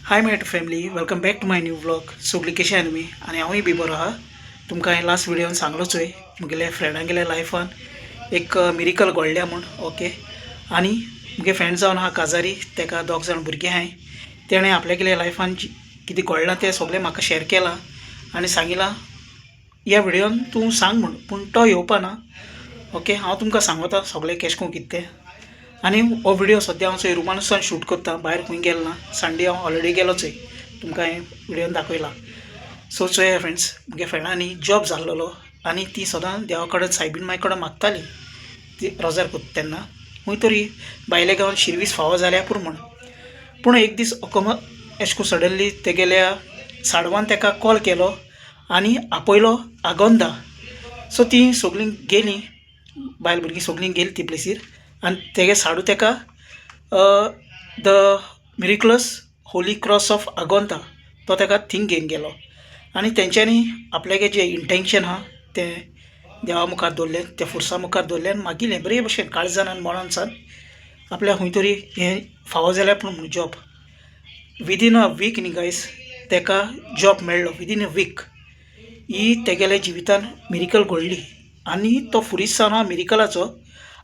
Hi my family, welcome back to my new vlog. सगळीं कशी आहा तुमी? आनी हांवूय बी बरो आहा. तुमकां हांवें लास्ट व्हिडियोन सांगलो चोय, मुगेल्या फ्रेंडागेल्या लायफान एक मिरिकल घडल्या म्हूण. ओके, आनी मुगे फ्रेंड जावन आहा काजारी, तेका दोग जाण भुरगीं आहाय. तेणें आपल्यागेल्या लायफान कितें घडलां तें सगळें म्हाका शेअर केलां आनी सांगिलां ह्या व्हिडियोन तूं सांग म्हूण, पूण तो येवपा ना. ओके, हांव तुमकां सांगता सगळें केशें करून कितें तें. आनी हो व्हिडियो सद्या हांव चोय रुमानूच शूट करता, भायर खंय गेलो ना. संडे हांव ऑलरेडी गेलो चोय, तुमकां हांवें व्हिडियोन दाखयलां. सो चोया फ्रेंड्स, मुगे फ्रेंडांनी जॉब जाल्लोलो आनी ती सदां देवा कडेन सायबीण माय कडेन मागताली, ती रोजार करता तेन्ना खंय तरी भायल्या गांवान शिर्वीस फावो जाल्यार पुरो म्हूण. पूण एक दीस अकम एशें करून सडनली तेगेल्या साडवान तेका कॉल केलो आनी आपयलो आगोंदा. सो ती सगळीं गेलीं, बायल भुरगीं सगळीं गेलीं ती प्लेसीर आनी तेगे साडू तेका the miraculous holy cross of Agonda तो तेका थिंग घेवन गेलो आनी तेंच्यांनी आपल्यागे जें इंटेंशन आहा तें देवा मुखार दवरलें, त्या फुरसा मुखार दवरलें आनी मागिलें बरे भशेन काळजान आनी मनान आपल्या खंय तरी हें फावो जाल्यार पूण म्हूण जॉब. विदीन अ वीक न्ही गायस, तेका जॉब मेळ्ळो विदीन अ वीक. ही तेगेल्या जिवितान मिरिकल घडली आनी तो फुरीस जावन आहा मिरिकलाचो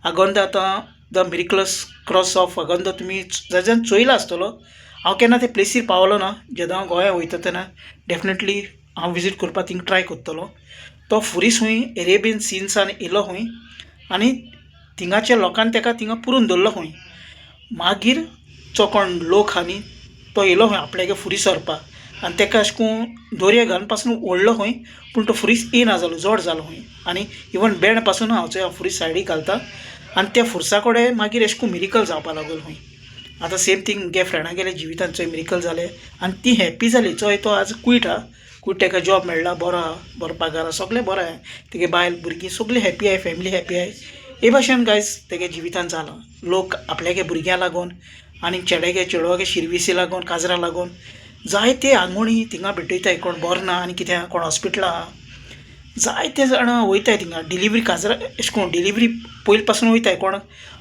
आगोंदा. आतां the miraculous cross of Agonda तुमी जाण चोयला आसतलो. हांव केन्ना ते प्लेसीर पावलो ना. जेन्ना हांव गोंया वयता तेन्ना डेफिनेटली हांव विजीट करपाक थिंग ट्राय करतलो. तो फुरीस खंय एरेबियन सिन्सान येयलो खंय आनी थिंगाच्या लोकांनी तेका थिंगा पुरून दवरलो खंय. मागीर जो कोण लोक आहा न्ही तो येयलो खंय आपल्यागे फुरीस व्हरपाक आनी तेका अशें करून दोरये घालून पासून ओडलो खंय, पूण तो फुरीस येना जालो, जड जालो खंय. आनी इवन बेण पासून हांव चोय हांव फुरीस सायडीक घालता आनी त्या फुरसा कडेन मागीर अशें करून मिरिकल जावपा लागलो खंय. आतां सेम थींग मुगे फ्रेंडागेल्या जिवितान चोय मिरिकल जालें आनी ती हॅप्पी जाली. चोय तो आज क्वीट आहा, क्वीट तेका जॉब मेळ्ळा, बरो आहा, बरो पगार आहा, सगळें बरें आहा. तेगे बायल भुरगीं सगळीं हॅप्पी आहाय, फॅमिली हॅप्पी आहाय. हे भाशेन गायज तेगे जिवितान जालां. लोक आपल्यागे भुरग्यां लागून आनी चेड्यागे चेडवागे शिर्विसी लागून काजरा लागून जायते आंगवणी थिंगा भेटयताय. कोण बरो ना आनी कितें आहा, कोण हॉस्पिटलां आहा, जायते जाणां वयताय थिंगा डिलिवरी काजरा एशें करून डिलिवरी पयलीं पासून वयताय, कोण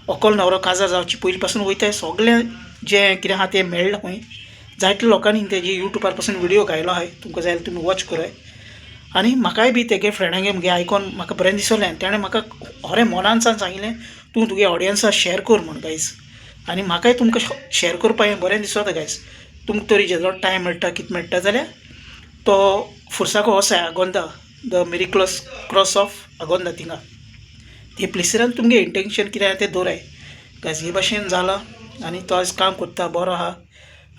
व्हंकल न्हवरो काजार जावचे पयलीं पासून वयताय. सगळें जें कितें आहा तें मेळ्ळां खंय. जायते लोकांनी तेजे युट्यूबार पासून व्हिडियो घायलो आहाय, तुमकां जाय जाल्यार तुमी वॉच कराय. आनी म्हाकाय बी तेगे फ्रेंडागे मुगे आयकोन म्हाका बरें दिसलें आनी तेणें म्हाका खरें मनानसान सांगिल्लें तूं तुगे ऑडियन्साक शेअर कर म्हूण गायज. आनी म्हाकाय तुमकां शेअर करपा हें बरें दिसता गायज. तुमकां तरी जेदो टायम मेळटा कितें मेळटा जाल्यार तो फुरसाको वचाय Agonda, the miraculous cross of Agonda थिंगा ते प्लेसीरान तुमगे इंटेंशन कितें आहा तें दवराय गायज. हे भाशेन जालां आनी तो आयज काम करता, बरो आहा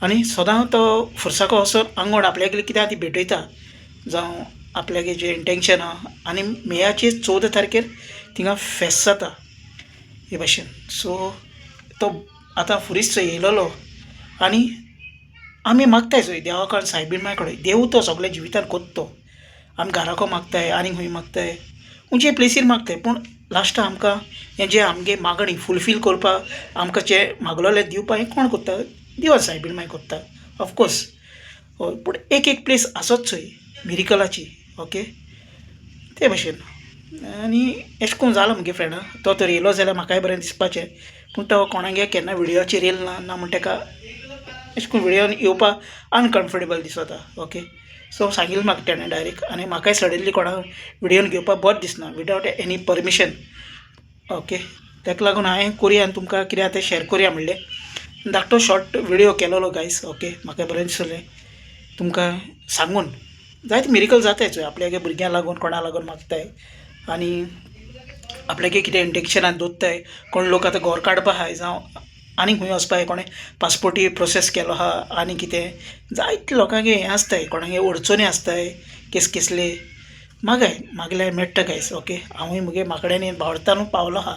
आनी सदां तो फुरसाको वचोन आंगवण आपल्यागेर कितें आहा ती भेटयता, जावं आपल्यागे जें इंटेंशन आहा. आनी मेयाचे 14 तारखेर थिंगा फेस्त जाता हे भाशेन. सो तो आतां फुरीस चोय येयलेलो आनी आमी मागताय चोय देवा कडेन सायबीण माय कडेन, देव तो सगळ्या जिवितान कोत्तो. आमी घराको मागताय आनी खंय मागताय, खंयचे प्लेसीर मागताय, पूण लास्टाक आमकां हें जें आमगे मागणी फुलफील करपाक आमकां जें मागलोलें दिवपाक हें कोण कोत्ता? देवा सायबीण माय कोत्ता ऑफकोर्स. हय, पूण एक एक प्लेस आसत चोय मिरिकलाची. ओके, ते भाशेन आनी एशें करून जालां मुगे फ्रेंडा. तो तर येयलो जाल्यार म्हाकाय बरें दिसपाचें, पूण तो कोणागे केन्ना व्हिडियोचेर येयलो ना ना म्हूण तेका एशें करून व्हिडियोन येवपाक अनकम्फर्टेबल दिसता. ओके, सो सांगिल्लें म्हाका तेणें डायरेक्ट आनी म्हाकाय सडनली कोणाक व्हिडियोन घेवपाक बरें दिसना विदावट एनी परमिशन. ओके, ताका लागून हांवें करुया आनी तुमकां कितें आहा तें शेअर करुया म्हणलें. धाकटो शॉर्ट व्हिडियो केलोलो गायज. ओके, म्हाका बरें दिसलें तुमकां सांगून. जायते मिरिकल जाताय चोय आपल्यागे भुरग्यां लागून कोणा लागून मागताय आनी आपल्यागे कितें इंटेंशनान दवरताय. कोण लोक आतां घोर काडपा आहाय जावं आनी खंय वचपा कोणें पासपोर्टी प्रोसेस केलो आहा आनी कितें जायते लोकांगे हें आसताय, कोणागे अडचणी आसताय केस केसले मागाय मागल्यार मेळटा गायज. ओके, हांवूय मुगे माकड्यांनी बावडतानू पावलो आहा.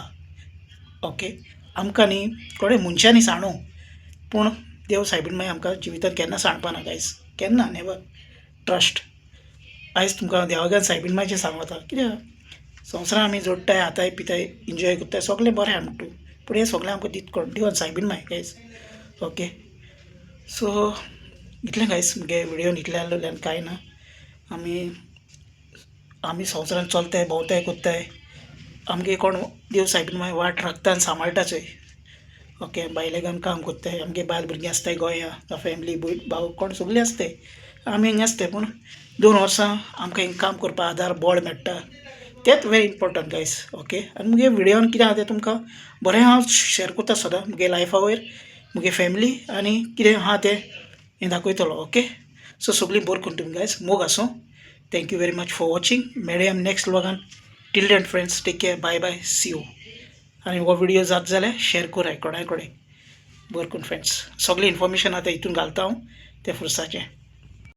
ओके, आमकां न्ही कोणें मनशांनी सांडू, पूण देव सायबीण माय आमकां जिवितांत केन्ना सांडपाना गायज, केन्ना नेवर ट्रस्ट. आयज तुमकां देवाघरान सायबीण मायचें सांगता, कित्याक संवसारान आमी जोडटाय, खाताय पिताय, एन्जॉय करताय, सगळें बरें आहा म्हणटू, पूण हें सगळें आमकां दित कोण? देवान सायबीण माय गायज. ओके, सो इतलें गायज मुगे व्हिडियोन इतलें आहलोलें आनी कांय ना. आमी आमी संवसारान चलताय भोंवताय कोत्ताय, आमगे कोण देव सायबीण माय वाट राखता आनी सांबाळटा चोय. ओके, भायले काम कोत्ताय. आमगे बायल भुरगीं आसताय गोंया, फॅमिली, भाव कोण सगळीं आसताय. आमी हिंगा आसताय, पूण 2 वर्सां आमकां हिंगा काम करपाक आदार बळ मेळटा. तेंच वेरी इम्पोर्टंट गायस. ओके, आनी मुगे विडियोन कितें आहा तें तुमकां बरें हांव शेअर करता सदां. मुगे लायफा वयर, मुगे फॅमिली आनी कितें आहा तें हें दाखयतलो. ओके, सो सगळीं बरें करून तुमी गायस, मोग आसूं. Thank you very much for watching. मेळया next व्लॉगान. Till then friends, take care, bye bye, see you. आनी हो व्हिडिओ जात जाल्यार शेअर कराय कोणाय कडेन. बरें करून फ्रेंड्स, सगळें इन्फॉर्मेशन आतां हितून घालता हांव तें फुर्साचें.